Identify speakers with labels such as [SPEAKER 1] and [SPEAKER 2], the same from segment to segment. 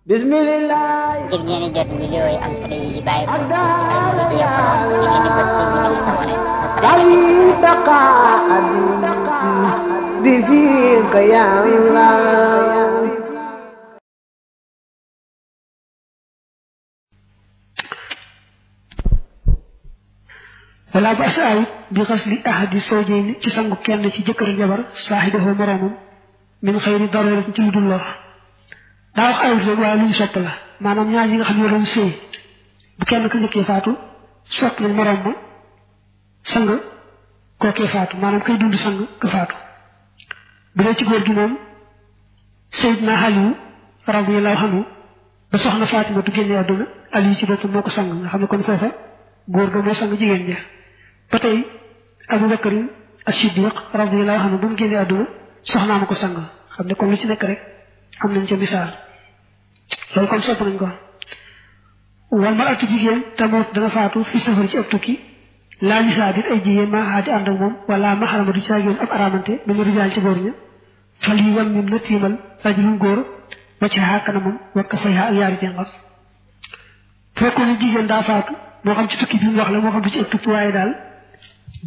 [SPEAKER 1] Bismillah.
[SPEAKER 2] ngir ngeen di jot vidéo yi am solo yi bàyyi ko ci Al-Mouridiyyah Pro da ngeen di bës fii ñu bind s'abonné
[SPEAKER 1] بفيك يا الله.
[SPEAKER 3] wala ba sa ayib bi xasli ahadi zawjayni ci sangu kenn ci jëkkër jabar saahibahu moroomam min xayri daruratin ci lu dul lor daa wax ayib rek waaye lu ñu sopp la maanaam ñaar yi nga xam ne doon sëy bu kenn ko njëkkee faatu sopp nañ moroom ma sang kookee faatu maanaam koy dund sang ka faatu bu dee ci góor gi moom Seydina Ali radiyallahu anhu ba soxna Fatima du génne àdduna Ali ci boppam moo ko sang nga xam ne kon foofa góor ga moo sang jigéen ja ba tey Abu Bakar as-Siddiq radiyallahu anhu ba mu génnee àdduna soxnaa ma ko sang xam ne kon lu ci nekk rek am nañ ca misaal loolu kon sopp nañ ko wal mar'atu jigéen tamoot dana faatu fi safar ci ab tukki laa nisaa dit ay jigéen maa xaadi ànd ak moom wala maxarama du ci génn ab aramante ba mu rijaal ci góor ña fal yi wam ñun na tiimal rajulun góor wacc xaa kanamam wakka fay ak yaari jàngam fekkoon ne jigéen daa faatu moo xam ci tukki bi mu wax la moo xam du ci ab tukki waaye daal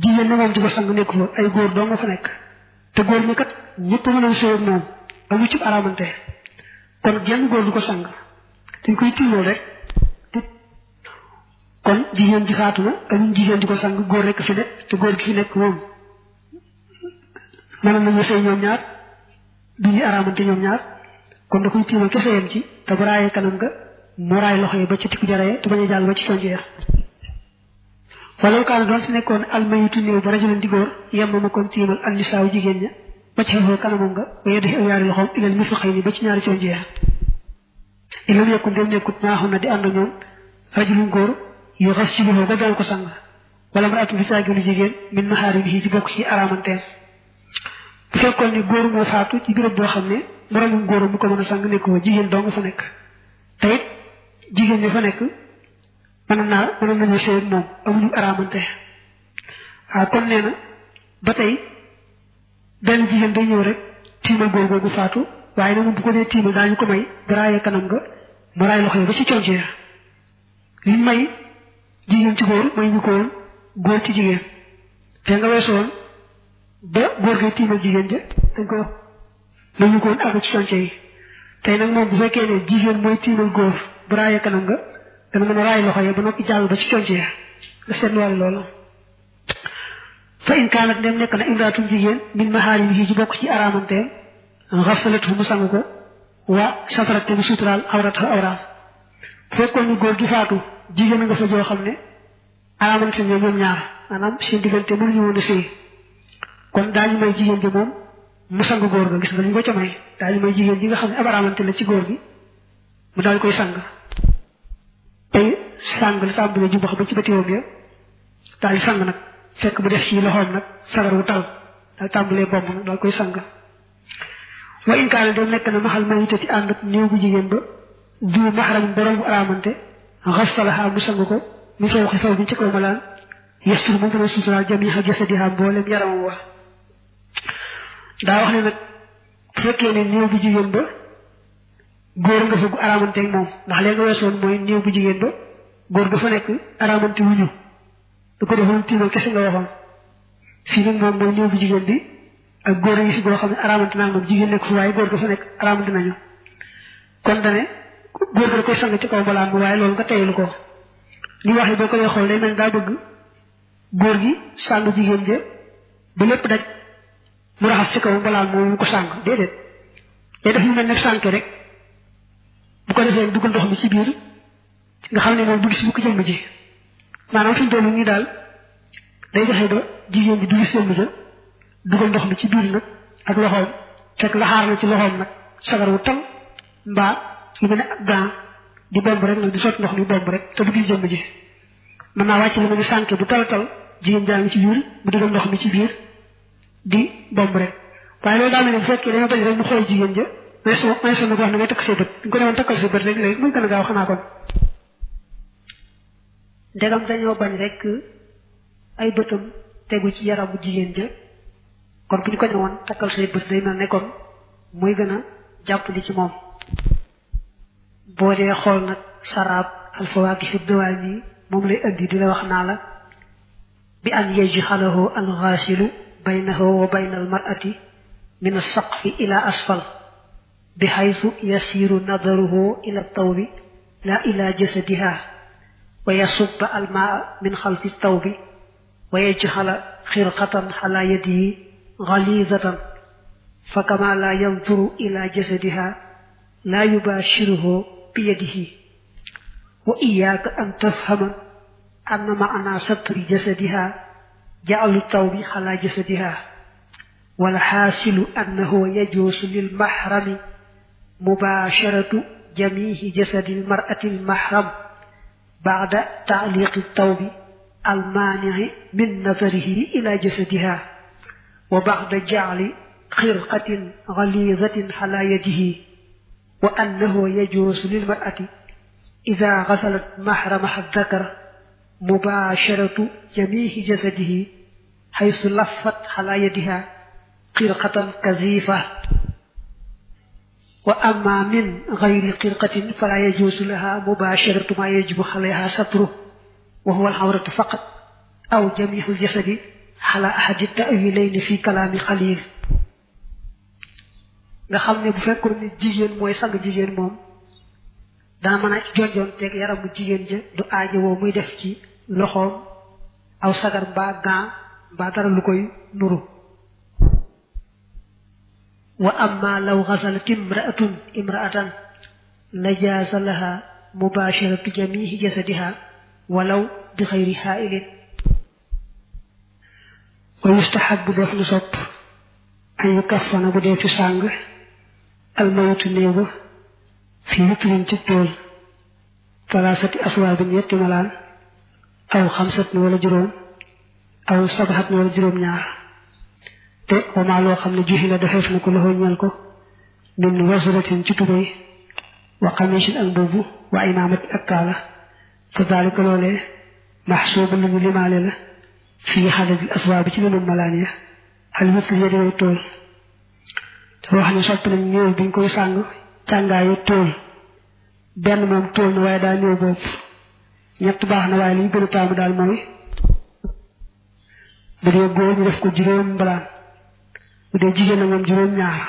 [SPEAKER 3] jigéen na moom di ko sang nekku fa ay góor doo nga fa nekk te góor ñi kat ñëpp mën a sëy ak moom amu ci aramante kon genn góor du ko sang dañ koy tiimal rek kon jigéen ji faatu na amuñ jigéen di ko sang góor rek fi nekk te góor gi fi nekk moom maanaam nañu sëy ñoom ñaar du ñu aramante ñoom ñaar kon da koy tiimal kese yem ci te bu raayee kanam nga mu raay loxo yi ba ci tikku jaree te bañ a jàll ba ci conco ya wala kaana doon si nekkoon almayitu néew ba rajulan di góor yem ma kon tiimal al nisaaw jigéen ña ba ci xeexoo kanamam nga waaye def ak yaari loxoom ilal mirfaqayni ni ba ci ñaari conco ya ilam yekkul dem nekkut naaxoon na di ànd ñoom rajulun góor yu xas ci loxo ba dal ko sang wala ma atum fi saaginu jigéen min maharimihi ci bokk ci aramanteen bu fekkoon ne góor moo faatu ci béréb boo xam ne moroomum góor mu ko mën a sang nekk fa jigéen doo nga fa nekk te it jigéen ñi fa nekk mën nañu sëy ak moom amuñu aramante kon nee na ba tey benn jigéen day ñëw rek tiimal góor googu faatu waaye nag moom bu ko dee tiimal daañu ko may bu raayee kanam nga mu raay loxo yi ba ci conc ya liñ may jigéen ci góor may ñu ko woon góor ci jigéen te nga weesoon ba góor gi tiimal jigéen ja dañ koy wax nañu ko woon àgg ci conce yi tey nag moom bu fekkee ne jigéen mooy tiimal góor bu raayee kanam nga dana mën a raay loxo ya ba noppi jàll ba ci conce ya nga seetluwaale loolu fa in kaanat dem nekk na imraatum jigéen min maharimihi ci bokk ci aramanteem xasalatu mu sang ko wa satarat te mu suturaal awrat awraam fekkoon ni góor gi faatu jigéen a nga fa joo xam ne aramante ñoom ñaar maanaam seen diggante mënuñu woon a sëy kon daañu may jigéen ji moom mu sang góor ga gis nga ñu ko ca may daañu may jigéen ji nga xam ne ab aramante la ci góor gi mu daal koy sang tey sang li tàmbalee jumbax ba ci batiwoom ya daal di sang nag fekk bu def ci loxoom nag sagar wu tal daal tàmbalee bomb nag daal koy sang wa in kaana doon nekk na maxal mayita ci ànd ak néew bu jigéen ba du maxaram borom bu aramante xasalaha mu sang ko mi faw xi faw bi ci kaw malaan yestur mu gën a suturaal jamiha jasadiha mboolem yaramam wax daa wax ne nag bu fekkee ne néew bu jigéen ba góor nga fa gu aramante ak moom ndax léegi nga weesoon mooy néew bu jigéen ba góor ga fa nekk aramante wuñu da ko defoon tiimal kese nga waxoon fii nag moom mooy néew bu jigéen bi ak góor yi fi goo xam ne aramante naa moom jigéen nekk fu waaye góor ga fa nekk aramante nañu kon dane góor ga da koy sang ci kaw balaan bi waaye loolu nga teyelu ko li wax yi boo ko dee xool day mel daa bëgg góor gi sàng jigéen ja ba lépp daj mu raxas ci kaw balaan moom mu ko sàng déedéet day def lu mel ne sànke rek bu ko defee dugal ndox mi ci biir nga xam ne moom du gis bu ko jëmm ji maanaam fi mu toll nii daal day joxe ba jigéen ji du gis jëmm ja dugal ndox mi ci biir nag ak loxoom fekk laxaar na ci loxoom nag sagar wu tal mbaa lu mel ne ak gant di bomb rek nag di sotti ndox mi bomb rek te du gis jëmm ji mën naa wàcc lu mel ne sànke bu tal jigéen jaa ngi ci biir mu dugal ndox mi ci biir di bomb rek waaye loolu daa mel ne bu fekkee dañoo bañ rek mu xool jigéen ja mais su ma ko wax ne ngay takk say bët ñu ko demoon takkal say bët rek léegi muy gën a gaaw xanaa kon ndegam dañoo bañ rek ay bëtam tegu ci yaramu jigéen ja kon bu ñu ko ñëwoon takkal say bët day mel ne kon muy gën a jàpp li ci moom boo dee xool nag saraab alfawaakihu dawaani moom lay indi di la wax naa la bi an yajxalahu alxaasilu baynahu wa bayna almar'ati min alsaqfi ila asfal bi xaytu yasiru nadaruhu ila tawbi la ila jasadiha wa yasubba almaa min xalfi tawbi wa yajxala xirqatan xala yadihi galizatan fa kama la yanduru ila jasadiha la yubashiruhu biyadihi wa iyyaka an tafhama anna ma'ana satri jasadiha ja'alu tawbi ala jasadiha wal hasilu annahu yajuzu lil mahrami mubasharatu jami'i jasadi al mar'ati al mahram ba'da ta'liq at tawbi al mani'i min nazarihi ila jasadiha wa ba'da ja'li khirqatin ghalizatin ala yadihi wa annahu yajuzu lil mar'ati idha ghasalat mahramaha adh-dhakar mubasharatu jami'i jasadihi haythu laffat ala yadiha khirqatan kazifa wa amma min ghayri khirqatin fala yajuzu laha mubasharatu ma yajibu alayha satru wa huwa al-awratu faqat aw jami'u jasadi ala ahadi at-ta'wilayn fi kalami Khalil nga xam ne bu fekkoon ne jigéen mooy sang jigéen moom dana mën a jonjoon teeg yaramu jigéen ja du aajo woo muy def ci loxoom aw sagar mbaa gant mbaa dara lu koy nuru wa amma law ghasalat imra'atan najaza laha mubasharatu jami'i jasadiha walaw bi khayri ha'ilin wa yustahabbu def lu sopp ay yukaffana bu dee ci sàng almaytu néew fi witrin ci tool talaasati aswaabin yetti malaan aw xamsatin wala juróom aw sabaxatin wala juróom ñaar te wamaa loo xam ne juxi la defeef na ko loxo ñal ko min wasratin ci tubéy wa xamisin ak mbubu wa imaamati ak kaala fa daalika loolee maxsuuba lu ñu limaale la fii xadadil aswaabi ci limum malaan ya al witri ya di way tool dafa wax ne sopp nañ néew biñ koy sàng càngaayu tool benn moom tool na waaye daal néew boobu ñett baax na waaye li ñu gën a taamu daal mooy bu dee góor ñu def ko juróom mbalaan bu dee jigéen nag moom juróom ñaar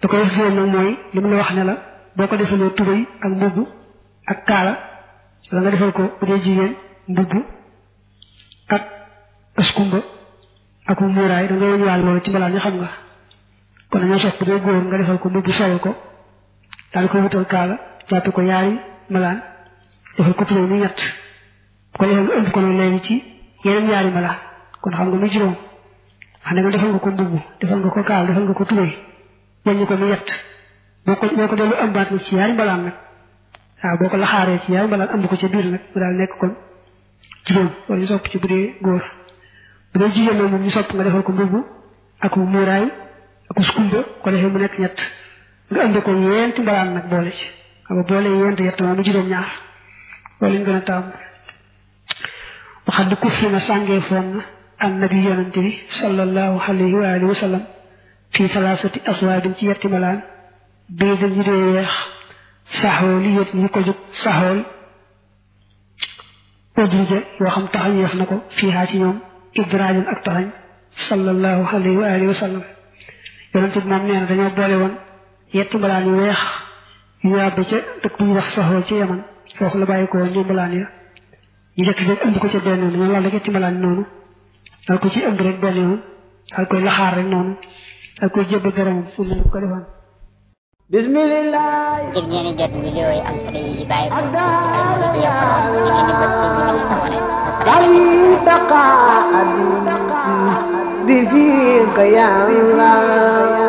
[SPEAKER 3] da koy def nag mooy li mu la wax ne la boo ko defalee tubéy ak mbubb ak kaala wala nga defal ko bu dee jigéen mbubb ak askumba ak muuraay da nga wëñu wàll loolu ci mbalaan ñu xam nga kon dañoo sopp bu dee góor nga defal ko mbubb solal ko daal koy wutal kaala jàppe ko yaari malaan defal ko tubéy mu ñett bu ko defee nga ëmb ko nag léegi ci yeneen yaari malaan kon xam nga muy juróom xam ne nga defal nga ko mbubb defal nga ko kaala defal nga ko tubéy wàññi ko mu ñett boo ko dellu ëmbaat nag ci yaari mbalaan nag waaw boo ko laxaaree ci yaari mbalaan ëmb ko ca biir nag mu daal nekk kon juróom loolu ñu sopp ci bu dee góor bu dee jigéen nag moom ñu sopp nga defal ko mbubb ak muuraay ak skumba ko defee mu nekk ñett nga ëmb ko yenti mbalaan nag boole ci xam nga boole yenti yett moom mu juróom ñaar loolu ñu gën a taamu waxat di kuf fi na sàngee foon na an nabi yonante bi sallallahu alayhi wa alihi wa sallam fii salaasati aswaabin ci yetti malaan bii da ñu dee weex saxool yi yët ñi ko jóg saxool udrija yoo xam taxañ yeef na ko fiihaa ci ñoom idraajan ak taxañ sallallahu alayhi wa alihi wa sallam yonante bi moom nee na dañoo boole woon yetti mbalaan yu weex yu yàbbe ca dëkk bu ñu wax saxool ci yaman foofu la bàyyi ko woon ñu mbalaan ya ñu jëkk rek ëmb ko ca benn yoon ñoo laal rek yetti mbalaan noonu dal ko ci ëmb rek benn yoon dal koy laxaar rek noonu dal koy jébbal boromam fu mu ko defoon
[SPEAKER 1] bismillah
[SPEAKER 2] ngir ngeen di jot vidéo yi am solo yi bàyyi ko ci seen vidéo ngeen di bës fii ñu sabone
[SPEAKER 1] bi fiika ya Allah